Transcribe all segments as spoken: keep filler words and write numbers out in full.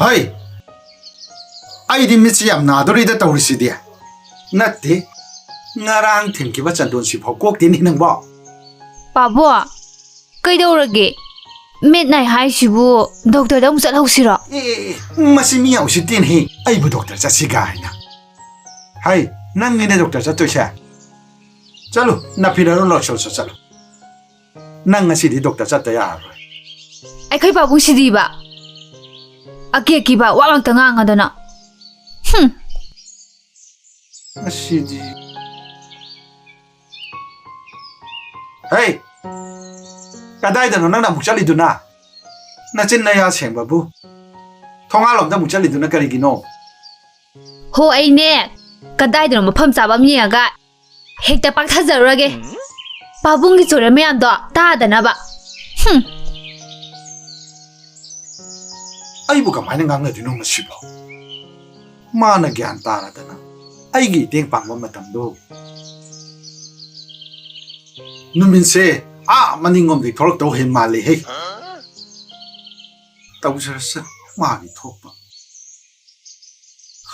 ꯍꯩ, ꯑꯩꯗꯤ ꯃꯤꯠꯁꯤ ꯌꯥꯝ ꯅꯥꯗꯣꯔꯤꯗ ꯇꯧꯔꯤꯁꯤꯗꯤ꯫ ꯅꯠꯇꯦ, ꯉꯔꯥꯡ ꯊꯤꯟꯈꯤꯕ ꯆꯟꯗꯣꯟꯁꯤꯐꯥꯎ ꯀꯣꯛꯇꯦꯅꯦ ꯅꯪꯕꯣ꯫ ꯄꯥꯕꯣ, ꯀꯩꯗꯧꯔꯒꯦ? ꯃꯤꯠ ꯅꯥꯏ ꯍꯥꯏꯁꯤꯕꯨ ꯗꯣꯛꯇꯔꯗ ꯑꯃꯨꯛ ꯆꯠꯍꯧꯁꯤꯔꯣ? ꯑꯦ, ꯑꯦ, ꯑꯦ, ꯃꯁꯤ ꯃꯤ ꯌꯥꯝ ꯎꯁꯤꯠꯇꯦꯅꯦꯍꯦ, ꯑꯩꯕꯨ ꯗꯣꯛꯇꯔ ꯆꯠꯁꯤꯒ ꯍꯥꯏꯅ꯫ ꯍꯩ, ꯅꯪꯅꯤꯅꯦ ꯗꯣꯛꯇꯔ ꯆꯠꯇꯣꯏꯁꯦ꯫ ꯆꯠꯂꯨ, ꯅꯥꯐꯤꯔꯔꯣ ꯂꯣꯠꯁꯣꯠꯁꯨ ꯆꯠꯂꯨ꯫ ꯅꯪ ꯉꯁꯤꯗꯤ ꯗꯣꯛꯇꯔ ꯆꯠꯇ ꯌꯥꯔꯔꯣꯏ꯫ ꯑꯩꯈꯣꯏ ꯄꯥꯕꯨꯡꯁꯤꯗꯤꯕ ꯑꯀꯤ ꯑꯀꯤꯕ ꯋꯥ ꯉꯥꯛꯇ ꯉꯥꯡꯉꯗꯅ꯫ ꯍꯨꯝ꯫ ꯉꯁꯤꯗꯤ꯫ ꯍꯩ! ꯀꯗꯥꯏꯗꯅꯣ ꯅꯪꯅ ꯑꯃꯨꯛ ꯆꯠꯂꯤꯗꯨꯅ? ꯅꯆꯤꯟ ꯅꯌꯥ ꯁꯦꯡꯕꯕꯨ꯫ ꯊꯣꯡꯒꯥꯜꯂꯣꯝꯗ ꯑꯃꯨꯛ ꯆꯠꯂꯤꯗꯨꯅ ꯀꯔꯤꯒꯤꯅꯣ? ꯍꯣ, ꯑꯩꯅꯦ ꯀꯗꯥꯏꯗꯅꯣ ꯃꯐꯝ ꯆꯥꯕ ꯑꯃ ꯌꯦꯡꯉꯒ ꯍꯦꯛꯇ ꯄꯥꯛꯊꯖꯔꯨꯔꯒꯦ꯫ ꯄꯥꯕꯨꯡꯒꯤ ꯆꯣꯏꯔ ꯃꯌꯥꯝꯗꯣ ꯇꯥꯗꯅꯕ꯫ ꯍꯨꯝ꯫ ꯑꯩꯕꯨ ꯀꯃꯥꯏꯅ ꯉꯥꯡꯅꯗꯣꯏꯅꯣ ꯃꯁꯤꯕꯣ? ꯃꯥꯅ ꯒ꯭ꯌꯥꯟ ꯇꯥꯔꯗꯅ ꯑꯩꯒꯤ ꯏꯇꯦꯡ ꯄꯥꯡꯕ ꯃꯇꯝꯗꯣ ꯅꯨꯃꯤꯠꯁꯦ ꯑꯥ ꯃꯅꯤꯡꯂꯣꯝꯗꯒꯤ ꯊꯣꯛꯂꯛꯇꯧ ꯍꯦ ꯃꯥꯜꯂꯦꯍꯦ꯫ ꯇꯧꯖꯔꯁꯅꯨ ꯃꯥꯒꯤ ꯊꯣꯛꯄ꯫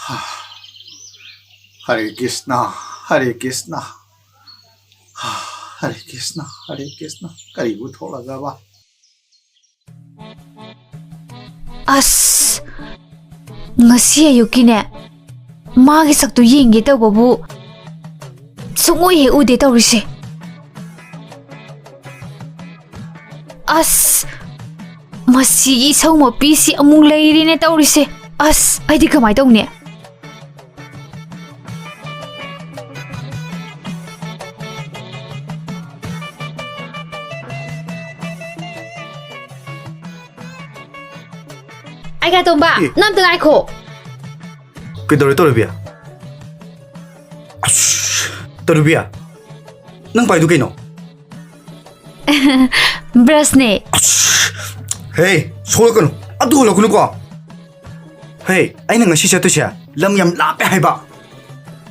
ꯍꯥ꯫ ꯍꯔꯦ ꯀ꯭ꯔꯤꯁꯅ, ꯍꯔꯦ ꯀ꯭ꯔꯤꯁꯅ꯫ ꯍꯥ, ꯍꯔꯦ ꯀ꯭ꯔꯤꯁꯅ, ꯍꯔꯦ ꯀ꯭ꯔꯤꯁꯅ꯫ ꯀꯔꯤꯕꯨ ꯊꯣꯛꯂꯒꯕ? ꯑꯁ, ꯉꯁꯤ ꯑꯌꯨꯛꯀꯤꯅꯦ, ꯃꯥꯒꯤ ꯁꯛꯇꯨ ꯌꯦꯡꯒꯦ ꯇꯧꯕꯕꯨ ꯁꯨꯡꯎ ꯍꯦꯛ ꯎꯗꯦ ꯇꯧꯔꯤꯁꯦ꯫ ꯑꯁ, ꯃꯁꯤꯒꯤ ꯏꯁꯧ ꯃꯄꯤꯁꯤ ꯑꯃꯨꯛ ꯂꯩꯔꯦꯅꯦ ꯇꯧꯔꯤꯁꯦ꯫ ꯑꯁ, ꯑꯩꯗꯤ ꯀꯃꯥꯏ ꯇꯧꯅꯤ? ꯑꯩꯒ ꯇꯣꯝꯕ, ꯑꯦ꯫ ꯅꯪ ꯑꯝꯇ ꯉꯥꯏꯈꯣ꯫ ꯀꯩꯗꯧꯔꯦ ꯇꯧꯔꯤꯕꯤ? ꯑꯁ, ꯇꯧꯔꯤꯕꯤ, ꯅꯪ ꯄꯥꯏꯗꯨ ꯀꯩꯅꯣ? ꯕ꯭ꯔꯁꯅꯦ꯫ ꯑꯁ, ꯍꯦ, ꯁꯣꯛꯂꯛꯀꯅꯨ꯫ ꯑꯗꯨ ꯍꯣꯜꯂꯛꯀꯅꯨꯀꯣ꯫ ꯍꯦ, ꯑꯩꯅ ꯉꯁꯤ ꯆꯠꯇꯣꯏꯁꯦ ꯂꯝ ꯌꯥꯝ ꯂꯥꯞꯄꯦ ꯍꯥꯏꯕ꯫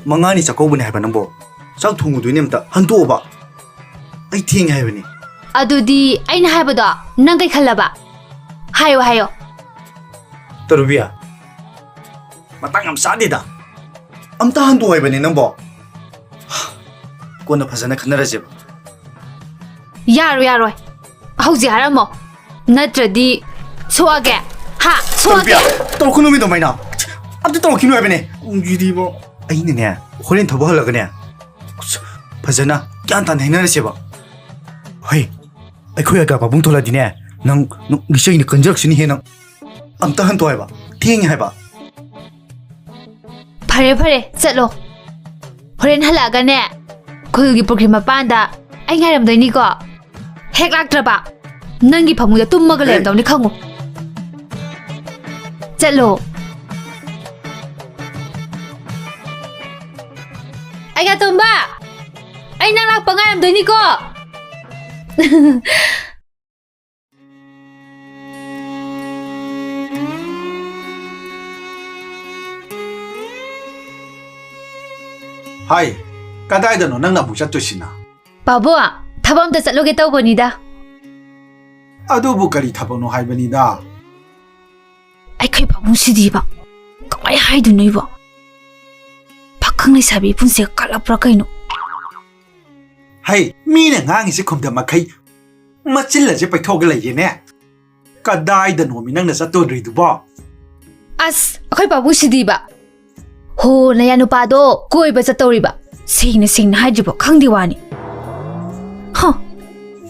ꯃꯉꯥꯅꯤ ꯆꯥꯛꯀꯧꯕꯅꯦ ꯍꯥꯏꯕ ꯅꯪꯕꯣ꯫ ꯆꯥꯛ ꯊꯣꯡꯉꯨꯗꯣꯏꯅꯦ, ꯑꯝꯇ ꯍꯟꯗꯣꯛꯑꯣꯕ꯫ ꯑꯩ ꯊꯦꯡꯉꯦ ꯍꯥꯏꯕꯅꯤ꯫ ꯑꯗꯨꯗꯤ ꯑꯩꯅ ꯍꯥꯏꯕꯗꯣ ꯅꯪ ꯀꯩ ꯈꯜꯂꯕ? ꯍꯥꯏꯌꯣ, ꯍꯥꯏꯌꯣ꯫ ꯇꯔꯨꯕꯤ, ꯃꯇꯥꯡ ꯌꯥꯝ ꯆꯥꯗꯦꯗ꯫ ꯑꯝꯇ ꯍꯟꯗꯣꯛ ꯍꯥꯏꯕꯅꯦ ꯅꯪꯕꯣ꯫ ꯀꯣꯟꯅ ꯐꯖꯅ ꯈꯟꯅꯔꯁꯦꯕ꯫ ꯌꯥꯔꯣꯏ, ꯌꯥꯔꯣꯏ꯫ ꯍꯧꯖꯤꯛ ꯍꯥꯏꯔꯝꯃꯣ꯫ ꯅꯠꯇ꯭ꯔꯗꯤ ꯁꯣꯛꯑꯒꯦ꯫ ꯍꯥ? ꯁꯣꯛꯑꯒꯦ? ꯇꯔꯨꯕꯤ, ꯇꯧꯔꯛꯀꯅꯨ ꯃꯤ ꯑꯗꯨꯃꯥꯏꯅ꯫ ꯑꯝꯇ ꯇꯧꯔꯛꯈꯤꯅꯨ ꯍꯥꯏꯕꯅꯦ꯫ ꯎꯝ, ꯖꯤꯗꯤꯕꯣ꯫ ꯑꯩꯅꯅꯦ, ꯍꯣꯔꯦꯟ ꯊꯕꯛ ꯍꯜꯂꯒꯅꯦ, ꯐꯖꯅ ꯒ꯭ꯌꯥꯟ ꯇꯥꯅ ꯍꯥꯏꯅꯔꯁꯦꯕ꯫ ꯍꯣꯏ, ꯑꯩꯈꯣꯏ ꯑꯒꯥ ꯄꯥꯕꯨꯡ ꯊꯣꯛꯂꯛꯑꯗꯤꯅꯦ, ꯅꯪ, ꯅꯪ ꯏꯆꯩꯅ ꯀꯟꯖꯔꯛꯁꯅꯤꯍꯦ ꯅꯪ꯫ ꯑꯝꯇ ꯍꯟꯇꯣꯛ ꯍꯥꯏꯕ꯫ ꯊꯦꯡꯉꯦ ꯍꯥꯏꯕ꯫ ꯐꯔꯦ, ꯐꯔꯦ, ꯆꯠꯂꯣ꯫ ꯍꯣꯔꯦꯟ ꯍꯜꯂꯛꯑꯒꯅꯦ, ꯈꯨꯜꯒꯤ ꯄꯨꯈ꯭ꯔꯤ ꯃꯄꯥꯟꯗ ꯑꯩ ꯉꯥꯏꯔꯝꯗꯣꯏꯅꯤꯀꯣ꯫ ꯍꯦꯛ ꯂꯥꯛꯇ꯭ꯔꯕ, ꯅꯪꯒꯤ ꯐꯃꯨꯡꯗ ꯇꯨꯝꯃꯒ ꯍꯦ꯫ ꯂꯩꯔꯝꯗꯧꯅꯤ ꯈꯪꯉꯨ꯫ ꯆꯠꯂꯣ꯫ ꯑꯩꯒ ꯇꯣꯝꯕ, ꯑꯩ ꯅꯪ ꯂꯥꯛꯄ ꯉꯥꯏꯔꯝꯗꯣꯏꯅꯤꯀꯣ꯫ ꯍꯥꯏ, ꯀꯗꯥꯏꯗꯅꯣ ꯅꯪꯅ ꯑꯃꯨꯛ ꯆꯠꯇꯣꯏꯁꯤꯅ? ꯄꯥꯕꯨꯡ, ꯊꯕꯛ ꯑꯝꯇ ꯆꯠꯂꯨꯒꯦ ꯇꯧꯕꯅꯤꯗ꯫ ꯑꯗꯨꯕꯨ ꯀꯔꯤ ꯊꯕꯛꯅꯣ ꯍꯥꯏꯕꯅꯤꯗ? ꯑꯩꯈꯣꯏ ꯄꯥꯕꯨꯡꯁꯤꯗꯤꯕ, ꯀꯃꯥꯏ ꯍꯥꯏꯗꯣꯏꯅꯣ ꯑꯩꯕꯣ? ꯄꯥꯈꯪ ꯂꯩꯁꯥꯕꯤ ꯏꯄꯨꯟꯁꯤꯒ ꯀꯠꯂꯛꯄ꯭ꯔꯥ ꯀꯩꯅꯣ? ꯍꯩ, ꯃꯤꯅ ꯉꯥꯡꯉꯤꯁꯦ ꯈꯨꯝꯗ ꯃꯈꯩ ꯃꯆꯤꯜ ꯑꯁꯦ ꯄꯩꯊꯣꯛꯑꯒ ꯂꯩꯌꯦꯅꯦ꯫ ꯀꯗꯥꯏꯗꯅꯣꯃꯤ ꯅꯪꯅ ꯆꯠꯇꯣꯔꯤꯗꯨꯕꯣ? ꯑꯁ, ꯑꯩꯈꯣꯏ ꯄꯥꯕꯨꯡꯁꯤꯗꯤꯕ꯫ ꯍꯣ, ꯅꯌꯥ ꯅꯨꯄꯥꯗꯣ ꯀꯣꯏꯕ ꯆꯠꯇꯧꯔꯤꯕ꯫ ꯁꯦꯡꯅ ꯁꯦꯡꯅ ꯍꯥꯏꯗ꯭ꯔꯤꯕꯣ ꯈꯪꯗꯦ ꯋꯥꯅꯤ꯫ ꯍ꯫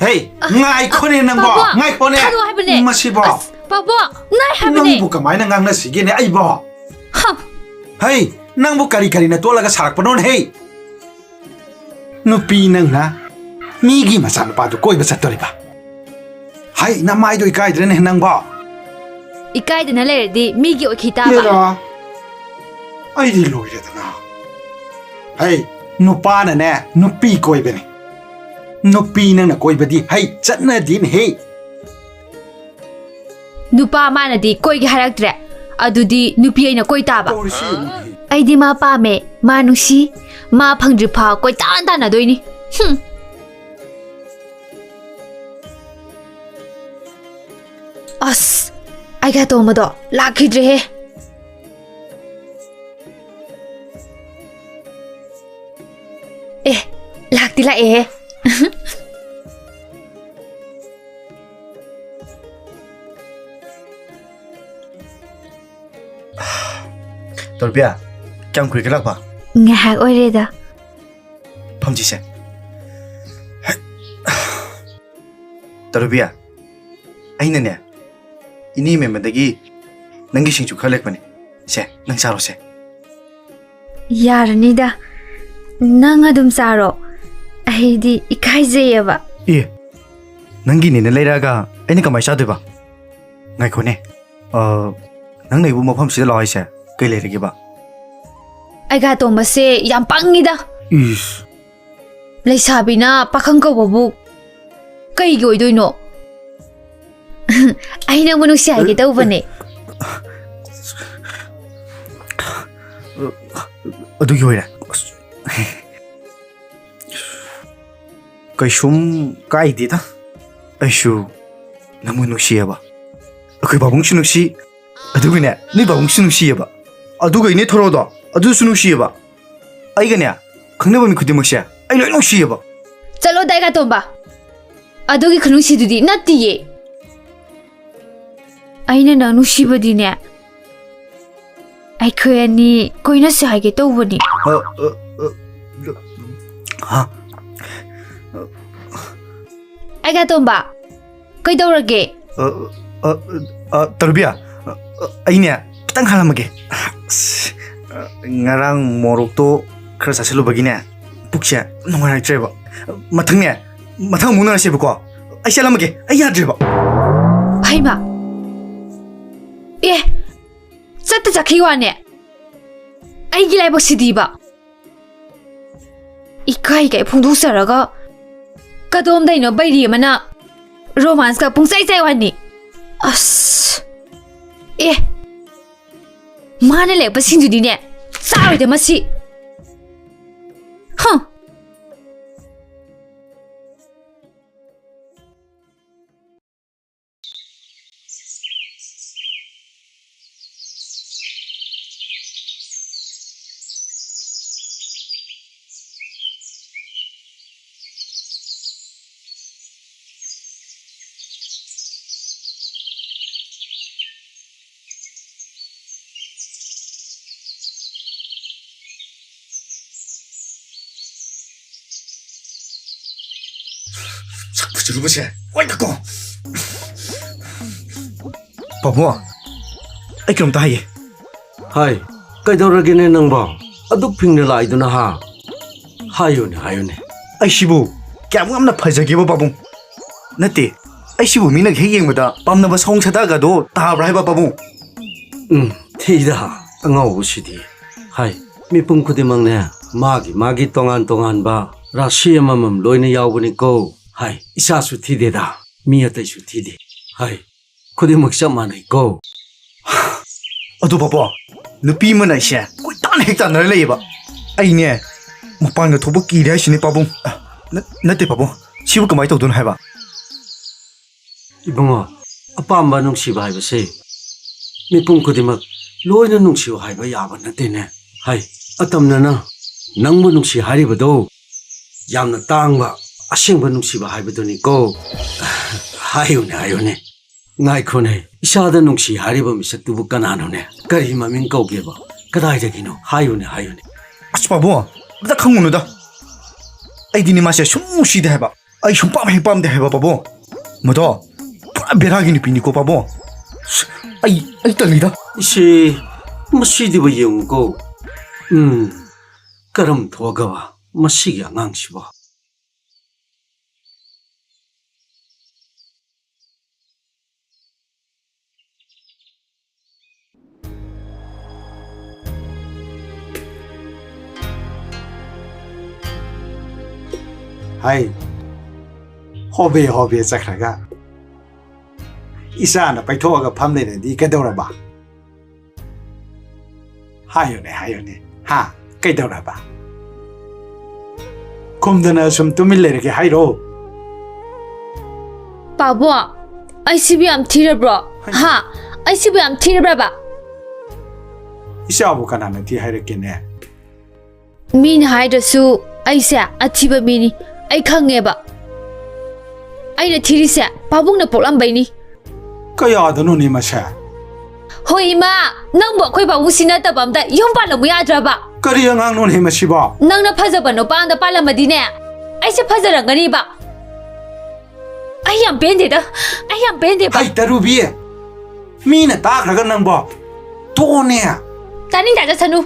ꯍꯦ, ꯑ, ꯉꯥꯏꯈꯣꯅꯦ ꯑ, ꯅꯪꯕꯣ, ꯄꯥꯕꯨꯡ, ꯉꯥꯏꯈꯣꯅꯦ꯫ ꯊꯥꯗꯣꯛꯑꯣ ꯍꯥꯏꯕꯅꯦ꯫ ꯃꯁꯤꯕꯣ꯫ ꯑꯁ, ꯄꯥꯕꯨꯡ, ꯉꯥꯏ ꯍꯥꯏꯕꯅꯦ꯫ ꯅꯪꯕꯨ ꯀꯃꯥꯏꯅ ꯉꯥꯡꯅꯁꯤꯒꯦꯅꯦ ꯑꯩꯕꯣ? ꯍ꯫ ꯍꯩ, ꯅꯪꯕꯨ ꯀꯔꯤ ꯀꯔꯤꯅ ꯇꯣꯠꯂꯒ ꯁꯥꯔꯛꯄꯅꯣꯅꯦ ꯍꯩ? ꯅꯨꯄꯤ ꯅꯪꯅ ꯃꯤꯒꯤ ꯃꯆꯥꯅꯨꯄꯥꯗꯨ ꯀꯣꯏꯕ ꯆꯠꯇꯣꯔꯤꯕ? ꯍꯩ, ꯅꯃꯥꯏꯗꯣ ꯏꯀꯥꯏꯗ꯭ꯔꯅꯦ ꯅꯪꯕꯣ? ꯏꯀꯥꯏꯗꯅ ꯂꯩꯔꯗꯤ ꯃꯤꯒꯤ ꯑꯣꯏꯈꯤ ꯇꯥꯕ꯫ ꯍꯦꯔꯥ, ꯑꯩꯗꯤ ꯂꯣꯏꯔꯦꯗꯅ꯫ ꯍꯩ, ꯅꯨꯄꯥꯅꯅꯦ ꯅꯨꯄꯤ ꯀꯣꯏꯕꯅꯦ꯫ ꯅꯨꯄꯤ ꯅꯪꯅ ꯀꯣꯏꯕꯗꯤ ꯍꯩ ꯆꯠꯅꯗꯦꯅꯦꯍꯦ꯫ ꯅꯨꯄꯥ ꯃꯥꯅꯗꯤ ꯀꯣꯏꯒꯦ ꯍꯥꯏꯔꯛꯇ꯭ꯔꯦ, ꯑꯗꯨꯗꯤ ꯅꯨꯄꯤ ꯑꯩꯅ ꯀꯣꯏ ꯇꯥꯕ꯫ ꯇꯧꯔꯤꯁꯤ ꯌꯦꯡꯉꯨꯅꯦꯍꯦ꯫ ꯑꯩꯗꯤ ꯃꯥ ꯄꯥꯝꯃꯦ, ꯃꯥ ꯅꯨꯡꯁꯤ, ꯃꯥ ꯐꯪꯗ꯭ꯔꯤ ꯐꯥꯎ ꯀꯣꯏꯇꯥꯟ ꯇꯥꯟꯅꯗꯣꯏꯅꯤ꯫ ꯍꯨꯝ꯫ ꯑꯁ, ꯑꯩꯒ ꯇꯣꯝꯕꯗꯣ ꯂꯥꯛꯈꯤꯗ꯭ꯔꯦꯍꯦ꯫ ꯑꯦ, ꯂꯥꯛꯇꯤ ꯂꯥꯛꯑꯦꯍꯦ꯫ ꯇꯣꯔꯕꯤꯌꯥ, ꯀꯌꯥꯝ ꯀꯨꯏꯔꯒꯦ ꯂꯥꯛꯄ? ꯉꯥꯏꯍꯥꯛ ꯑꯣꯏꯔꯦꯗ꯫ ꯐꯝꯁꯤꯁꯦ꯫ ꯇꯣꯔꯕꯤꯌꯥ, ꯑꯩꯅꯅꯦ, ꯏꯅꯦ ꯃꯦꯝꯕꯗꯒꯤ ꯅꯪꯒꯤ ꯁꯤꯡꯖꯨ ꯈꯔ ꯂꯦꯛꯄꯅꯦ꯫ ꯁꯦ, ꯅꯪ ꯆꯥꯔꯣꯁꯦ꯫ ꯌꯥꯔꯅꯤꯗ, ꯅꯪ ꯑꯗꯨꯝ ꯆꯥꯔꯣ, ꯑꯩꯗꯤ ꯏꯀꯥꯏꯖꯩꯌꯦꯕ꯫ ꯑꯦ, ꯅꯪꯒꯤꯅꯦꯅ ꯂꯩꯔꯛꯑꯒ ꯑꯩꯅ ꯀꯃꯥꯏ ꯆꯥꯗꯣꯏꯕ? ꯉꯥꯏꯈꯣꯅꯦ, ꯑ, ꯅꯪ ꯂꯩꯕ ꯃꯐꯝꯁꯤꯗ ꯂꯥꯛꯑꯣ ꯍꯥꯏꯁꯦ ꯀꯩ ꯂꯩꯔꯒꯦꯕ? ꯑꯩꯒ ꯇꯣꯝꯕꯁꯦ ꯌꯥꯝ ꯄꯪꯉꯤꯗ꯫ ꯏꯁ꯫ ꯂꯩꯁꯥꯕꯤꯅ ꯄꯥꯈꯪ ꯀꯧꯕꯕꯨ ꯀꯩꯒꯤ ꯑꯣꯏꯗꯣꯏꯅꯣ? ꯑꯩ ꯅꯪꯕꯨ ꯅꯨꯡꯁꯤ ꯍꯥꯏꯒꯦ ꯇꯧꯕꯅꯦ꯫ ꯑꯗꯨꯒꯤ ꯑꯣꯏꯔꯦ꯫ ꯑꯁ꯫ ꯀꯩꯁꯨꯝ ꯀꯥꯏꯗꯦꯗ꯫ ꯑꯩꯁꯨ ꯅꯪꯕꯨ ꯅꯨꯡꯁꯤꯌꯦꯕ꯫ ꯑꯩꯈꯣꯏ ꯄꯥꯕꯨꯡꯁꯨ ꯅꯨꯡꯁꯤ, ꯑꯗꯨꯒꯅꯦ, ꯅꯣꯏ ꯄꯥꯕꯨꯡꯁꯨ ꯅꯨꯡꯁꯤꯌꯦꯕ꯫ ꯑꯗꯨꯒ ꯏꯅꯦ ꯊꯣꯔꯣꯗꯣ, ꯑꯗꯨꯁꯨ ꯅꯨꯡꯁꯤꯌꯦꯕ꯫ ꯑꯩꯒꯅꯦ, ꯈꯪꯅꯕ ꯃꯤ ꯈꯨꯗꯤꯡꯃꯛꯁꯦ ꯑꯩ ꯂꯣꯏ ꯅꯨꯡꯁꯤꯌꯦꯕ꯫ ꯆꯠꯂꯣ, ꯗꯥꯏꯒꯥꯇꯣꯝꯕ꯫ ꯑꯗꯨꯒꯤ ꯈꯨꯅꯨꯡꯁꯤꯗꯨꯗꯤ ꯅꯠꯇꯤꯌꯦ꯫ ꯑꯩꯅ ꯅꯪ ꯅꯨꯡꯁꯤꯕꯗꯤꯅꯦ, ꯑꯩꯈꯣꯏ ꯑꯅꯤ ꯀꯣꯏꯅꯁꯦ ꯍꯥꯏꯒꯦ ꯇꯧꯕꯅꯤ꯫ ꯑ, ꯑ, ꯑ, ꯍꯥ? ꯑꯩꯒ ꯇꯣꯝꯕ, ꯀꯩꯗꯧꯔꯒꯦ? ꯑ, ꯑ, ꯑ, ꯇꯔꯨꯕꯤꯌꯥ, ꯑ, ꯑ, ꯑꯩꯅꯦ ꯈꯤꯇꯪ ꯍꯥꯜꯂꯝꯃꯒꯦ꯫ ꯑꯁ, ꯑ, ꯉꯔꯥꯡ ꯃꯣꯔꯣꯛꯇꯣ ꯈꯔ ꯆꯥꯁꯤꯜꯂꯨꯕꯒꯤꯅꯦ, ꯄꯨꯛꯁꯦ ꯅꯨꯡꯉꯥꯏꯔꯛꯇ꯭ꯔꯦꯕ꯫ ꯃꯊꯪꯅꯦ, ꯃꯊꯪ ꯑꯃꯨꯛ ꯎꯅꯔꯁꯦꯕꯀꯣ꯫ ꯑꯩ ꯆꯠꯂꯝꯃꯒꯦ, ꯑꯩ ꯌꯥꯗ꯭ꯔꯦꯕ꯫ ꯍꯩꯃꯥ! ꯑꯦ, ꯆꯠꯇ ꯆꯠꯈꯤ ꯋꯥꯅꯦ꯫ ꯑꯩꯒꯤ ꯂꯥꯏꯕꯛꯁꯤꯗꯤꯕ꯫ ꯏꯀꯥꯏ ꯀꯥꯏ ꯐꯣꯡꯗꯣꯛꯆꯔꯒ ꯀꯗꯣꯝꯗꯩꯅꯣ ꯕꯩꯔꯤ ꯑꯃꯅ ꯔꯣꯃꯥꯟꯁꯀ ꯄꯨꯡꯆꯥꯏ ꯆꯥꯏ ꯋꯥꯅꯤ꯫ ꯑꯁ! ꯑꯦ! ꯃꯥꯅ ꯂꯦꯛꯄꯁꯤꯡꯗꯨꯗꯤꯅꯦ, ꯆꯥꯔꯣꯏꯗ ꯃꯁꯤ꯫ ꯍꯝ! ꯁꯛ ꯐꯖꯔꯨꯕꯁꯦ꯫ ꯍꯣꯏꯗꯀꯣ꯫ ꯄꯥꯕꯨꯡ, ꯑꯩ ꯀꯩꯅꯣꯝꯇ ꯍꯥꯏꯒꯦ꯫ ꯍꯥꯏ, ꯀꯩꯗꯧꯔꯒꯦꯅꯦ ꯅꯪꯕꯣ? ꯑꯗꯨꯛ ꯐꯤꯡꯅ ꯂꯥꯛꯏꯗꯨꯅ ꯍꯥ? ꯍꯥꯏꯌꯨꯅꯦ, ꯍꯥꯏꯌꯨꯅꯦ꯫ ꯑꯩꯁꯤꯕꯨ ꯀꯌꯥꯝ ꯌꯥꯝꯅ ꯐꯖꯒꯦꯕ ꯄꯥꯕꯨꯡ? ꯅꯠꯇꯦ, ꯑꯩꯁꯤꯕꯨ ꯃꯤꯅ ꯍꯦꯛ ꯌꯦꯡꯕꯗ ꯄꯥꯝꯅꯕ ꯁꯑꯣꯡ ꯁꯥꯗꯥꯒꯗꯣ ꯇꯥꯕ꯭ꯔꯥ ꯍꯥꯏꯕ ꯄꯥꯕꯨꯡ? ꯎꯝ, ꯊꯤꯗ ꯑꯉꯥꯎꯕꯁꯤꯗꯤ꯫ ꯍꯥꯏ, ꯃꯤꯄꯨꯝ ꯈꯨꯗꯤꯡꯃꯛꯅꯦ ꯃꯥꯒꯤ ꯃꯥꯒꯤ ꯇꯣꯉꯥꯟ ꯇꯣꯉꯥꯟꯕ ꯔꯥꯁꯤ ꯑꯃꯃꯝ ꯂꯣꯏꯅ ꯌꯥꯎꯕꯅꯤꯀꯣ꯫ ꯍꯥꯏ, ꯏꯁꯥꯁꯨ ꯊꯤꯗꯦꯗ, ꯃꯤ ꯑꯇꯩꯁꯨ ꯊꯤꯗꯦ꯫ ꯍꯥꯏ, ꯈꯨꯗꯤꯡꯃꯛ ꯆꯞ ꯃꯥꯟꯅꯩꯀꯣ꯫ ꯑꯗꯣ ꯄꯥꯕꯨꯡ, ꯅꯨꯄꯤ ꯑꯃꯅ ꯑꯩꯁꯦ ꯀꯣꯏꯇꯥꯟ ꯍꯦꯛ ꯇꯥꯟꯅꯔ ꯂꯩꯌꯦꯕ꯫ ꯑꯩꯅꯦ ꯃꯄꯥꯟꯒ ꯊꯣꯛꯄ ꯀꯤꯔꯦ ꯍꯥꯏꯁꯤꯅꯦ ꯄꯥꯕꯨꯡ꯫ ꯅ-, ꯅꯠꯇꯦ ꯄꯥꯕꯨꯡ, ꯁꯤꯕꯨ ꯀꯃꯥꯏꯅ ꯇꯧꯗꯣꯏꯅꯣ ꯍꯥꯏꯕ? ꯏꯕꯨꯡꯉꯣ, ꯑꯄꯥꯝꯕ ꯅꯨꯡꯁꯤꯕ ꯍꯥꯏꯕꯁꯦ ꯃꯤꯄꯨꯝ ꯈꯨꯗꯤꯡꯃꯛ ꯂꯣꯏꯅ ꯅꯨꯡꯁꯤꯌꯨ ꯍꯥꯏꯕ ꯌꯥꯕ ꯅꯠꯇꯦꯅꯦ꯫ ꯍꯥꯏ, ꯑꯇꯝꯅꯅ ꯅꯪꯕꯨ ꯅꯨꯡꯁꯤ ꯍꯥꯏꯔꯤꯕꯗꯣ ꯌꯥꯝꯅ ꯇꯥꯡꯕ, ꯑꯁꯦꯡꯕ ꯅꯨꯡꯁꯤꯕ ꯍꯥꯏꯕꯗꯨꯅꯤꯀꯣ꯫ ꯍꯥꯏꯌꯨꯅꯦ, ꯍꯥꯏꯌꯨꯅꯦ꯫ ꯉꯥꯏꯈꯣꯅꯦ, ꯏꯁꯥꯗ ꯅꯨꯡꯁꯤ ꯍꯥꯏꯔꯤꯕ ꯃꯤꯁꯛꯇꯨꯕꯨ ꯀꯅꯥꯅꯣꯅꯦ? ꯀꯔꯤ ꯃꯃꯤꯡ ꯀꯧꯒꯦꯕ? ꯀꯗꯥꯏꯗꯒꯤꯅꯣ? ꯍꯥꯏꯌꯨꯅꯦ, ꯍꯥꯏꯌꯨꯅꯦ꯫ ꯑꯁ ꯄꯥꯕꯨꯡ, ꯑꯝꯇ ꯈꯪꯉꯨꯅꯨꯗ꯫ ꯑꯩꯗꯤꯅꯦ ꯃꯥꯁꯦ ꯁꯨꯝ ꯅꯨꯡꯁꯤꯗꯦ ꯍꯥꯏꯕ꯫ ꯑꯩ ꯁꯨꯡꯄꯥꯝ ꯍꯦꯛ ꯄꯥꯝꯗꯦ ꯍꯥꯏꯕ ꯄꯥꯕꯨꯡ꯫ ꯃꯗꯣ ꯄꯨꯔꯥ ꯕꯦꯔꯥꯒꯤ ꯅꯨꯄꯤꯅꯤꯀꯣ ꯄꯥꯕꯨꯡ꯫ ꯑꯁ, ꯑꯩ, ꯑꯩ ꯇꯜꯂꯤꯗ꯫ ꯏꯁꯦ, ꯃꯁꯤꯗꯤꯕ ꯌꯦꯡꯉꯨꯀꯣ꯫ ꯎꯝ, ꯀꯔꯝ ꯊꯣꯛꯑꯒꯕ ꯃꯁꯤꯒꯤ ꯑꯉꯥꯡꯁꯤꯕꯣ? ꯍꯥꯏ, ꯍꯣꯕꯦ ꯍꯣꯕꯦ ꯆꯠꯈ꯭ꯔꯒ ꯏꯆꯥꯅ ꯄꯩꯊꯣꯛꯑꯒ ꯐꯝ ꯂꯩꯔꯗꯤ ꯀꯩꯗꯧꯔꯕ? ꯍꯥꯏꯌꯨꯅꯦ, ꯍꯥꯏꯌꯨꯅꯦ꯫ ꯍꯥ? ꯀꯩꯗꯧꯔꯕ? ꯈꯨꯝꯗꯅ ꯁꯨꯝ ꯇꯨꯃꯤꯟ ꯂꯩꯔꯒꯦ ꯍꯥꯏꯔꯣ? ꯄꯥꯕꯨꯡ, ꯑꯩꯁꯤꯕꯨ ꯌꯥꯝ ꯊꯤꯔꯕ꯭ꯔꯣ? ꯍꯥ? ꯑꯩꯁꯤꯕꯨ ꯌꯥꯝ ꯊꯤꯔꯕ꯭ꯔꯕ? ꯏꯆꯥꯕꯨ ꯀꯅꯥꯅ ꯊꯤ ꯍꯥꯏꯔꯛꯀꯦꯅꯦ? ꯃꯤꯅ ꯍꯥꯏꯗ꯭ꯔꯁꯨ ꯑꯩꯁꯦ ꯑꯊꯤꯕ ꯃꯤꯅꯤ, ꯑꯩ ꯈꯪꯉꯦꯕ꯫ ꯑꯩꯅ ꯊꯤꯔꯤꯁꯦ ꯄꯥꯕꯨꯡꯅ ꯄꯣꯛꯂꯝꯕꯩꯅꯤ꯫ ꯀꯌꯥꯗꯅꯣꯅꯦ ꯃꯁꯦ? ꯍꯣꯏ ꯏꯃꯥ, ꯅꯪꯕꯨ ꯑꯩꯈꯣꯏ ꯄꯥꯕꯨꯡꯁꯤ ꯅꯠꯇꯕ ꯑꯝꯇ ꯌꯨꯝ ꯄꯥꯜꯂꯝꯃꯨ ꯌꯥꯗ꯭ꯔꯕ? ꯀꯔꯤ ꯑꯉꯥꯡꯅꯣꯅꯦ ꯃꯁꯤꯕꯣ? ꯅꯪꯅ ꯐꯖꯕ ꯅꯨꯄꯥ ꯑꯝꯗ ꯄꯥꯜꯂꯝꯃꯗꯤꯅꯦ, ꯑꯩꯁꯦ ꯐꯖꯔꯝꯒꯅꯤꯕ꯫ ꯌꯥꯝ ꯄꯦꯟꯗꯦꯗ꯫ ꯑꯩ ꯌꯥꯝ ꯄꯦꯟꯗꯦꯕ꯫ ꯍꯩ, ꯇꯔꯨꯕꯤ! ꯃꯤꯅ ꯇꯥꯈ꯭ꯔꯒ ꯅꯪꯕꯣ? ꯇꯣꯛꯑꯣꯅꯦ! ꯇꯥꯅꯤꯡꯗꯦ, ꯆꯠꯁꯅꯨ꯫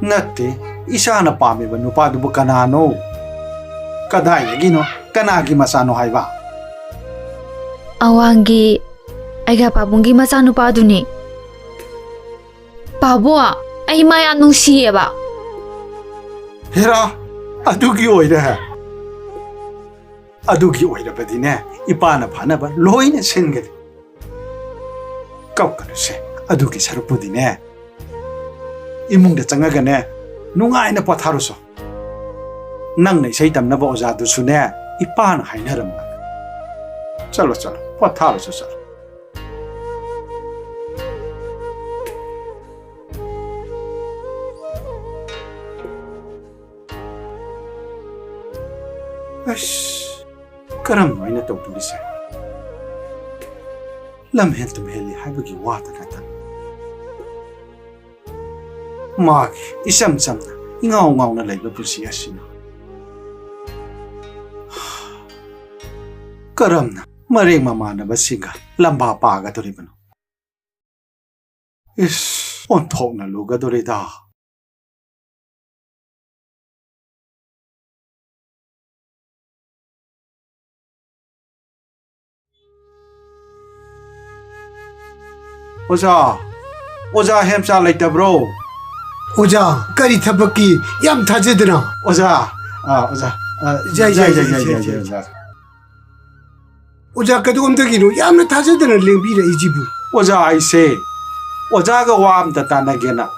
ꯅꯠꯇꯦ, ꯏꯁꯥꯅ ꯄꯥꯝꯃꯤꯕ ꯅꯨꯄꯥꯗꯨꯕꯨ ꯀꯅꯥꯅꯣ? ꯀꯗꯥꯏꯗꯒꯤꯅꯣ? ꯀꯅꯥꯒꯤ ꯃꯆꯥꯅꯣ ꯍꯥꯏꯕ? ꯑꯋꯥꯡꯒꯤ ꯑꯩꯒ ꯄꯥꯕꯨꯡꯒꯤ ꯃꯆꯥꯅꯨꯄꯥꯗꯨꯅꯤ꯫ ꯄꯥꯕꯨꯡ, ꯑꯩ ꯃꯥ ꯌꯥꯝ ꯅꯨꯡꯁꯤꯌꯦꯕ꯫ ꯍꯦꯔꯥ, ꯑꯗꯨꯒꯤ ꯑꯣꯏꯔꯦ꯫ ꯑꯗꯨꯒꯤ ꯑꯣꯏꯔꯕꯗꯤꯅꯦ, ꯏꯄꯥꯅ ꯐꯅꯕ ꯂꯣꯏꯅ ꯁꯤꯟꯒꯅꯤ꯫ ꯀꯞꯀꯅꯨꯁꯦ, ꯑꯗꯨꯒꯤ ꯁꯔꯨꯛꯄꯨꯗꯤꯅꯦ, ꯏꯃꯨꯡꯗ ꯆꯪꯉꯒꯅꯦ, ꯅꯨꯡꯉꯥꯏꯅ ꯄꯣꯊꯥꯔꯨꯁꯣ꯫ ꯅꯪꯅ ꯏꯁꯩ ꯇꯝꯅꯕ ꯑꯣꯖꯥꯗꯨꯁꯨꯅꯦ, ꯏꯄꯥꯅ ꯍꯥꯏꯅꯔꯝꯕꯅꯦ꯫ ꯆꯠꯂꯣ, ꯆꯠꯂꯣ, ꯄꯣꯊꯥꯔꯨꯁꯣ, ꯆꯠꯂꯣ꯫ ꯑꯁ, ꯀꯔꯝꯅꯣ ꯑꯩꯅ ꯇꯧꯗꯣꯔꯤꯁꯦ? ꯂꯝꯍꯦꯟ ꯇꯨꯝꯍꯦꯜꯂꯤ ꯍꯥꯏꯕꯒꯤ ꯋꯥꯗ ꯅꯠꯇꯅ, ꯃꯥꯒꯤ ꯏꯆꯝ ꯆꯝꯅ, ꯏꯉꯥꯎ ꯉꯥꯎꯅ ꯂꯩꯕ ꯄꯨꯟꯁꯤ ꯑꯁꯤꯅ ꯀꯔꯝꯅ ꯃꯔꯦꯡ ꯃꯃꯥꯟꯅꯕꯁꯤꯡꯒ ꯂꯝꯕꯥ ꯄꯥꯒꯗꯧꯔꯤꯕꯅꯣ? ꯏꯁ, ꯑꯣꯟꯊꯣꯛꯅ ꯂꯨꯒꯗꯧꯔꯤꯗ꯫ ꯑꯣꯖꯥ, ꯑꯣꯖꯥ ꯍꯦꯝꯆꯥ ꯂꯩꯇꯕ꯭ꯔꯣ? ꯑꯣꯖꯥ, ꯀꯔꯤ ꯊꯕꯛꯀꯤ? ꯌꯥꯝ ꯊꯥꯖꯗꯅ꯫ ꯑꯣꯖꯥ, ꯑ, ꯑꯣꯖꯥ, ꯑ, ꯌꯥꯏ, ꯌꯥꯏ, ꯌꯥꯏ, ꯌꯥꯏ, ꯌꯥꯏ, ꯌꯥꯏ, ꯌꯥꯏ, ꯌꯥꯏ, ꯑꯣꯖꯥ꯫ ꯑꯣꯖꯥ, ꯀꯗꯣꯝꯗꯒꯤꯅꯣ ꯌꯥꯝꯅ ꯊꯥꯖꯗꯅ ꯂꯦꯡꯕꯤꯔꯛꯏꯁꯤꯕꯨ? ꯑꯣꯖꯥ, ꯑꯩꯁꯦ ꯑꯣꯖꯥꯒ ꯋꯥ ꯑꯝꯇ ꯇꯥꯟꯅꯒꯦꯅ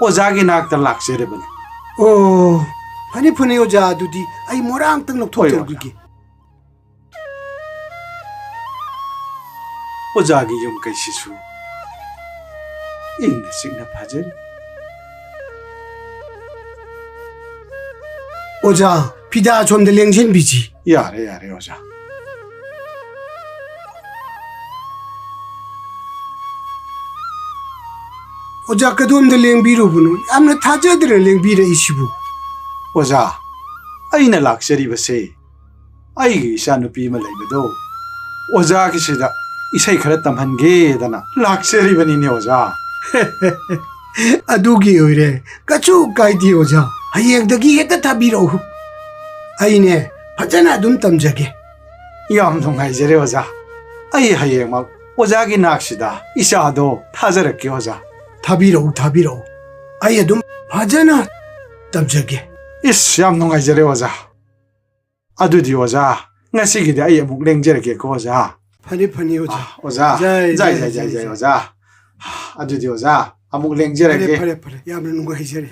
ꯑꯣꯖꯥꯒꯤ ꯅꯥꯛꯇ ꯂꯥꯛꯆꯔꯤꯕꯅꯤ꯫ ꯑꯣ, ꯐꯅꯤ, ꯐꯅꯤ ꯑꯣꯖꯥ, ꯑꯗꯨꯗꯤ ꯑꯩ ꯃꯣꯔꯥ ꯑꯝꯇꯪ ꯍꯣꯏ, ꯑꯣꯖꯥ꯫ ꯂꯧꯊꯣꯛꯆꯔꯨꯈꯤꯒꯦ꯫ ꯑꯣꯖꯥꯒꯤ ꯌꯨꯝ ꯀꯩꯁꯤꯁꯨ ꯏꯪꯅ ꯆꯤꯛꯅ ꯐꯖꯔꯤ꯫ ꯑꯣꯖꯥ, ꯐꯤꯗꯥ ꯑꯁꯣꯝꯗ ꯂꯦꯡꯁꯤꯟꯕꯤꯁꯤ꯫ ꯌꯥꯔꯦ, ꯌꯥꯔꯦ, ꯑꯣꯖꯥ꯫ ꯑꯣꯖꯥ, ꯀꯗꯣꯝꯗ ꯂꯦꯡꯕꯤꯔꯨꯕꯅꯣ? ꯌꯥꯝꯅ ꯊꯥꯖꯗꯅ ꯂꯦꯡꯕꯤꯔꯛꯏꯁꯤꯕꯨ꯫ ꯑꯣꯖꯥ, ꯑꯩꯅ ꯂꯥꯛꯆꯔꯤꯕꯁꯦ ꯑꯩꯒꯤ ꯏꯆꯥꯅꯨꯄꯤ ꯑꯃ ꯂꯩꯕꯗꯣ, ꯑꯣꯖꯥꯒꯤꯁꯤꯗ ꯏꯁꯩ ꯈꯔ ꯇꯝꯍꯟꯒꯦꯗꯅ ꯂꯥꯛꯆꯔꯤꯕꯅꯤꯅꯦ ꯑꯣꯖꯥ꯫ ꯑꯗꯨꯒꯤ ꯑꯣꯏꯔꯦ, ꯀꯩꯁꯨ ꯀꯥꯏꯗꯦ ꯑꯣꯖꯥ, ꯍꯌꯦꯡꯗꯒꯤ ꯍꯦꯛꯇ ꯊꯥꯕꯤꯔꯛꯎ꯫ ꯑꯩꯅꯦ ꯐꯖꯅ ꯑꯗꯨꯝ ꯇꯝꯖꯒꯦ꯫ ꯌꯥꯝ ꯅꯨꯡꯉꯥꯏꯖꯔꯦ ꯑꯣꯖꯥ꯫ ꯑꯩ ꯍꯌꯦꯡꯃꯛ ꯑꯣꯖꯥꯒꯤ ꯅꯥꯛꯁꯤꯗ ꯏꯆꯥꯗꯣ ꯊꯥꯖꯔꯛꯀꯦ ꯑꯣꯖꯥ꯫ ꯊꯥꯕꯤꯔꯛꯎ, ꯊꯥꯕꯤꯔꯛꯎ꯫ ꯑꯩ ꯑꯗꯨꯝ ꯐꯖꯅ ꯇꯝꯖꯒꯦ꯫ ꯏꯁ, ꯌꯥꯝ ꯅꯨꯡꯉꯥꯏꯖꯔꯦ ꯑꯣꯖꯥ꯫ ꯑꯗꯨꯗꯤ ꯑꯣꯖꯥ, ꯉꯁꯤꯒꯤꯗꯤ ꯑꯩ ꯑꯃꯨꯛ ꯂꯦꯡꯖꯔꯒꯦꯀꯣ ꯑꯣꯖꯥ꯫ ꯐꯅꯤ, ꯐꯅꯤ ꯑꯣꯖꯥ꯫ ꯑꯥ, ꯑꯣꯖꯥ꯫ ꯖꯥꯏ, ꯖꯥꯏ, ꯖꯥꯏ, ꯖꯥꯏ, ꯖꯥꯏ, ꯖꯥꯏ, ꯖꯥꯏ꯫ ꯑꯣꯖꯥ꯫ ꯑꯗꯨꯗꯤ ꯑꯣꯖꯥ, ꯑꯃꯨꯛ ꯂꯦꯡꯖꯔꯒꯦ꯫ ꯐꯔꯦ, ꯐꯔꯦ, ꯐꯔꯦ꯫ ꯌꯥꯝꯅ ꯅꯨꯡꯉꯥꯏꯖꯔꯦ꯫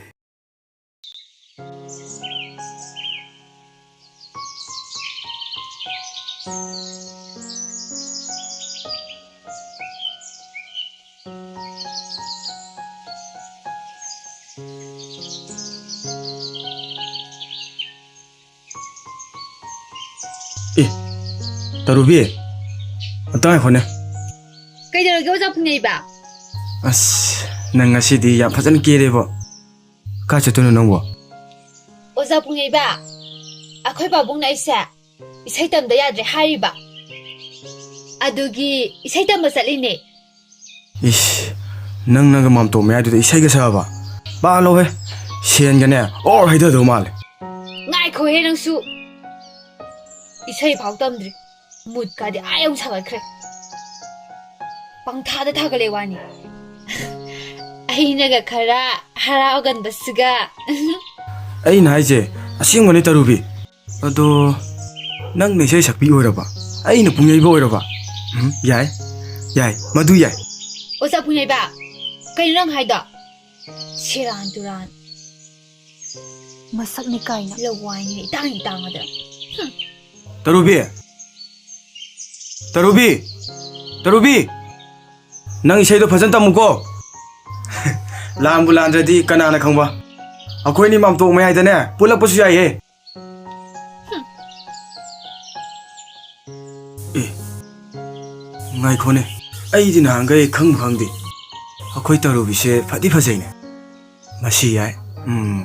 ꯑꯦ, ꯇꯔꯨꯕꯤ, ꯑꯝꯇ ꯉꯥꯏꯈꯣꯅꯦ꯫ ꯀꯩꯗꯧꯔꯒꯦ, ꯑꯣꯖꯥ ꯄꯨꯡꯉꯩꯕ? ꯑꯁ, ꯅꯪ ꯉꯁꯤꯗꯤ ꯌꯥꯝ ꯐꯖꯅ ꯀꯦꯔꯦꯕꯣ꯫ ꯀꯥꯏ ꯆꯠꯇꯣꯏꯅꯣ ꯅꯪꯕꯣ? ꯑꯣꯖꯥ ꯄꯨꯡꯉꯩꯕ, ꯑꯩꯈꯣꯏ ꯄꯥꯕꯨꯡꯅ ꯑꯩꯁꯦ ꯏꯁꯩ ꯇꯝꯗ ꯌꯥꯗ꯭ꯔꯦ ꯍꯥꯏꯔꯤꯕ꯫ ꯑꯗꯨꯒꯤ ꯏꯁꯩ ꯇꯝꯕ ꯆꯠꯂꯤꯅꯦ꯫ ꯏꯁ, ꯅꯪꯅꯒ ꯃꯥꯝꯇꯣꯞ ꯃꯌꯥꯏꯗꯨꯗ ꯏꯁꯩꯒ ꯁꯛꯑꯕ? ꯄꯥꯜꯂꯣꯍꯦ, ꯁꯦꯟꯒꯅꯦ ꯑꯣꯔ ꯍꯩꯊꯗꯧ ꯃꯥꯜꯂꯦ꯫ ꯉꯥꯏꯈꯣꯍꯦ ꯅꯪꯁꯨ, ꯏꯁꯩ ꯐꯥꯎ ꯇꯝꯗ꯭ꯔꯤ, ꯃꯨꯠꯀꯥꯗꯤ ꯑꯥ ꯌꯧ ꯁꯥꯒꯠꯈ꯭ꯔꯦ꯫ ꯄꯪꯊꯥꯗ ꯊꯥꯒꯠꯂꯦ ꯋꯥꯅꯤ꯫ ꯑꯩꯅꯒ ꯈꯔ ꯍꯔꯥꯎꯒꯟꯕꯁꯤꯒ꯫ ꯑꯩꯅ ꯍꯥꯏꯁꯦ ꯑꯁꯦꯡꯕꯅꯦ ꯇꯔꯨꯕꯤ꯫ ꯑꯗꯣ ꯅꯪꯅ ꯏꯁꯩ ꯁꯛꯄꯤ ꯑꯣꯏꯔꯕ, ꯑꯩꯅ ꯄꯨꯡꯌꯩꯕ ꯑꯣꯏꯔꯕ? ꯎꯝ, ꯌꯥꯏ, ꯌꯥꯏ, ꯃꯗꯨ ꯌꯥꯏ꯫ ꯑꯣꯖꯥ ꯄꯨꯡꯌꯩꯕ, ꯀꯩꯅꯣ ꯅꯪ ꯍꯥꯏꯗꯣ? ꯁꯦꯔꯥꯟ ꯇꯨꯔꯥꯟ꯫ ꯃꯁꯛꯅꯤ ꯀꯥꯏꯅ꯫ ꯂꯋꯥꯏꯅꯤꯅ ꯏꯇꯥꯡ ꯏꯇꯥꯡꯉꯗ꯫ ꯍꯨꯝ꯫ ꯇꯔꯨꯕꯤ! ꯇꯔꯨꯕꯤ! ꯇꯔꯨꯕꯤ! ꯅꯪ ꯏꯁꯩꯗꯣ ꯐꯖꯅ ꯇꯝꯃꯨꯀꯣ꯫ ꯂꯥꯟꯕꯨ ꯂꯥꯟꯗ꯭ꯔꯗꯤ ꯀꯅꯥꯅ ꯈꯪꯕ? ꯑꯩꯈꯣꯏꯅꯤ ꯃꯥꯝꯇꯣꯞ ꯃꯌꯥꯏꯗꯅꯦ ꯄꯨꯜꯂꯛꯄꯁꯨ ꯌꯥꯏꯌꯦ꯫ ꯍꯨꯝ꯫ ꯑꯦ, ꯉꯥꯏꯈꯣꯅꯦ, ꯑꯩꯗꯤ ꯅꯍꯥꯟꯈꯩ ꯈꯪꯕꯨ ꯈꯪꯗꯦ꯫ ꯑꯩꯈꯣꯏ ꯇꯔꯨꯕꯤꯁꯦ ꯐꯗꯤ ꯐꯖꯩꯅꯦ꯫ ꯃꯁꯤ ꯌꯥꯏ꯫ ꯎꯝ꯫